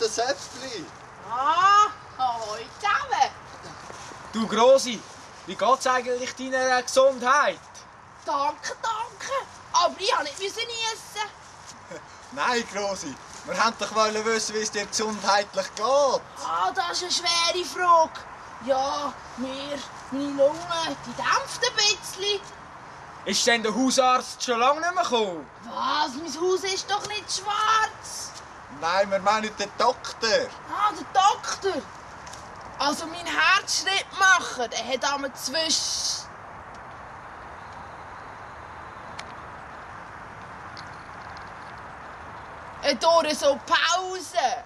der Säppli. Ahoi zusammen. Du Grossi, wie geht's eigentlich deiner Gesundheit? Danke. Aber ich musste nicht niesen. Nein, Grossi. Wir wollten doch wissen, wie es dir gesundheitlich geht. Das ist eine schwere Frage. Ja, meine Lunge, die dämpft ein bisschen. Ist denn der Hausarzt schon lange nicht mehr gekommen? Was? Mein Haus ist doch nicht schwarz. Nein, wir meinen den Doktor. Der Doktor. Also mein Herzschrittmacher, der hat einmal durch so Pause.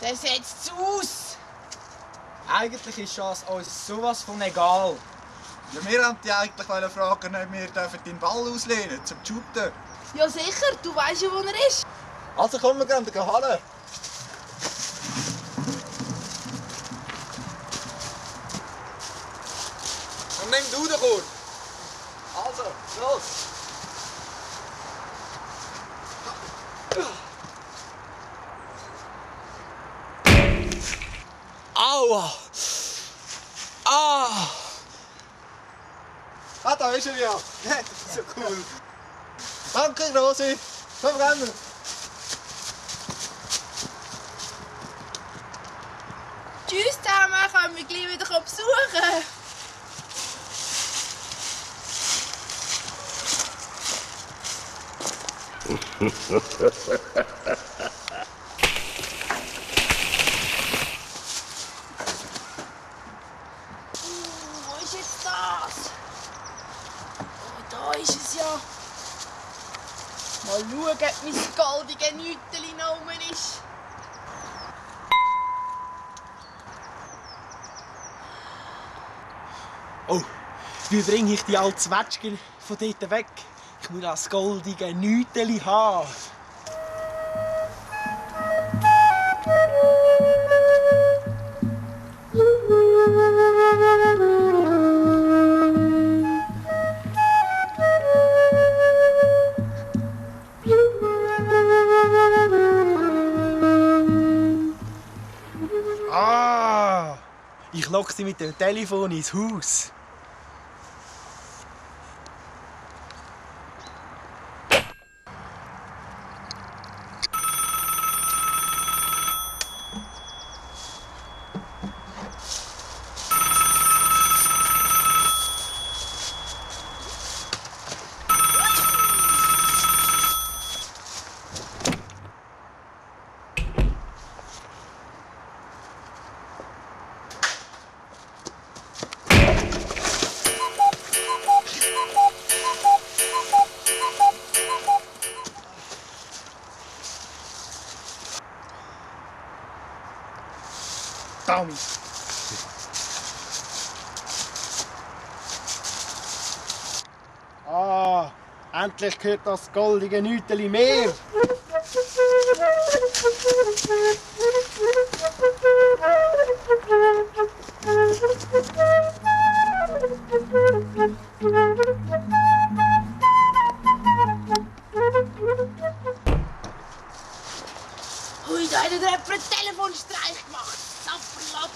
Der setzt es aus. Eigentlich ist das uns sowas von egal. Ja, wir wollten dich eigentlich fragen, ob wir deinen Ball auslehnen dürfen, zum Shooten. Ja sicher, du weißt ja, wo er ist. Also kommen wir gehen Halle. Und nimm du den Korb. Also, los. Aua! Ah! Da ist er ja. Das ist so cool. Danke, Rosi. Komm, rennen wir. Tschüss zusammen, können wir gleich wieder besuchen. Wo ist jetzt das? Da ist es ja. Mal schauen, ob mein goldiges Nüteli noch rum ist. Oh, wie bringe ich die alte Zwetschge von dort weg? Ich muss das goldige Nüteli haben. Ich locke sie mit dem Telefon ins Haus. Tommy. Endlich gehört das goldige Nüteli mehr. Hui, da hat er jemand einen Telefonstreich gemacht. Zapperlapp.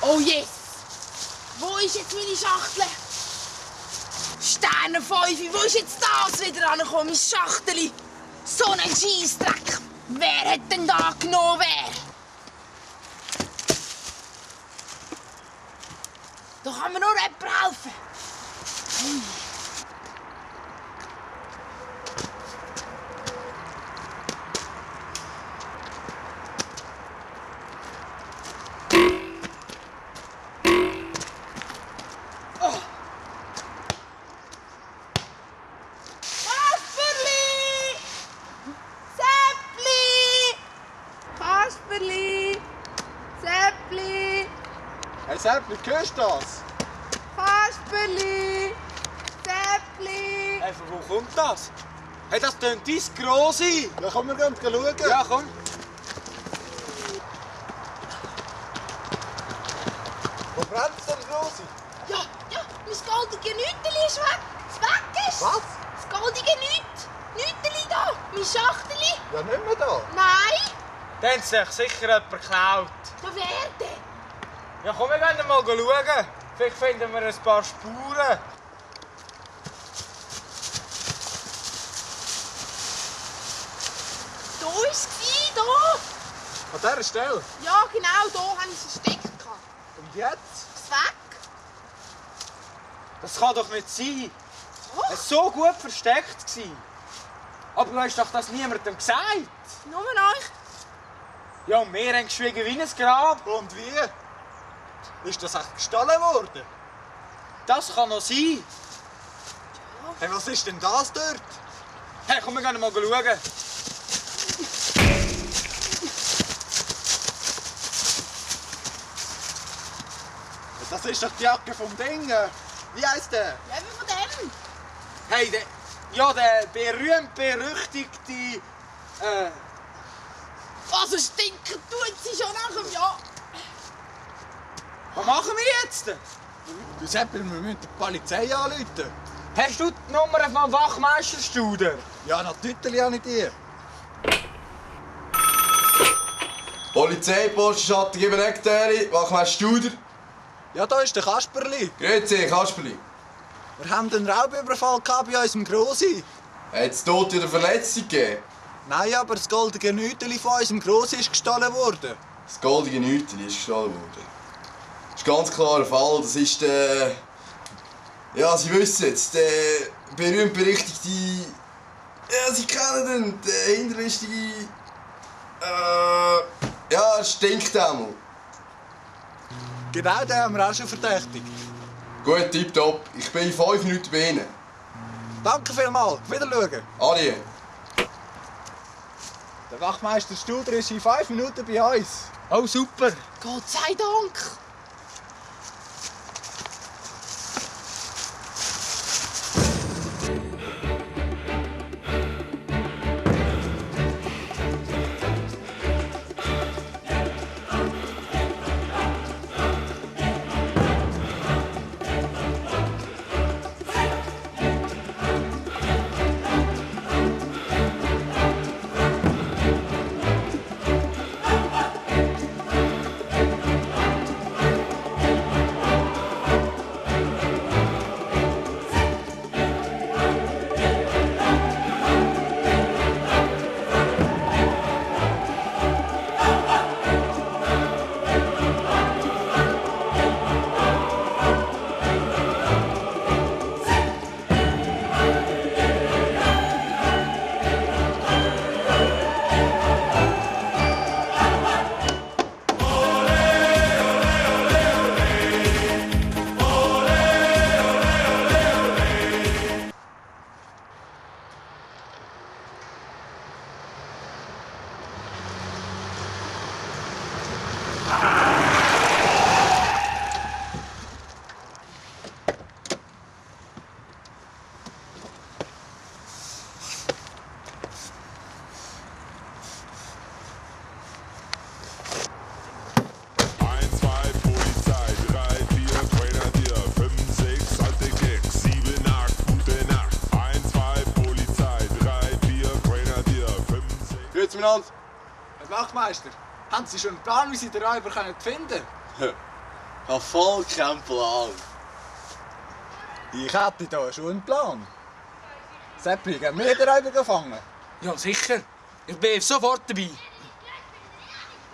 Oh yes! Wo ist jetzt meine Schachtel? Sternenpfeife, wo ist jetzt das wieder angekommen, mein Schachteli? So ein Scheissdreck! Wer hat denn da genommen, wer? Da kann mir nur jemand helfen. Hui. Hey Säppli, hörst du das? Kasperli! Säppli! Von wo kommt das? Hey, das tönt dein Grossi! Ja, komm, wir gehen schauen. Ja, komm. Wo brennt es denn, Grossi? Ja, mein goldiges Nüteli ist weg! Es weg ist! Was? Das goldige Nüteli! die Schachtel? Ja, nicht mehr da. Nein. Dann hat sich sicher jemand geklaut. Da wer denn? Ja, komm, wir gehen mal schauen. Vielleicht finden wir ein paar Spuren. Da war es, da. An dieser Stelle. Ja, genau, da habe ich es versteckt. Und jetzt? Ist weg. Das kann doch nicht sein. Doch. Es war so gut versteckt. Aber du hast doch das niemandem gesagt. Nur euch. Ja, und wir haben geschwiegen wie ein Grab. Und wie? Ist das echt gestohlen worden? Das kann noch sein. Hey, was ist denn das dort? Hey, komm, wir gehen mal schauen. Das ist doch die Jacke vom Ding. Wie heisst der? Ja, eben von dem. Hey, der berühmt-berüchtigte... Also stinken tut sie schon nach dem Jahr. Was machen wir jetzt? Du Seppel, wir müssen die Polizei anrufen. Hast du die Nummer vom Wachmeister Studer? Ja, natürlich habe ich die. Polizeiposten, gib eine Eckteile, Wachmeister Studer. Ja, da ist der Kasperli. Grüezi, Kasperli. Wir haben einen Raubüberfall bei unserem Grossi. Hat es Tote oder Verletzte gegeben? Nein, aber das goldige Nüteli von unserem Grossi ist gestohlen worden. Das goldige Nüteli ist gestohlen worden. Das ist ein ganz klarer Fall. Das ist der... Ja, Sie wissen es, der berühmt-berüchtigte... Ja, Sie kennen ihn, der hinterlistige... Ja, Stinkdämmel. Genau den haben wir auch schon verdächtigt. Gut, tipptopp. Ich bin in 5 Minuten bei Ihnen. Danke vielmals. Wiederschauen. Adi. Der Wachmeister Studer ist in 5 Minuten bei uns. Oh, super. Gott sei Dank. Grüezi miteinander. Herr Wachmeister, haben Sie schon einen Plan, wie Sie den Räuber finden können? Ich habe voll keinen Plan. Ich hätte da schon einen Plan. Seppli, gehen wir den Räuber gefangen? Ja, sicher. Ich bin sofort dabei.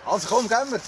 Also komm, gehen wir.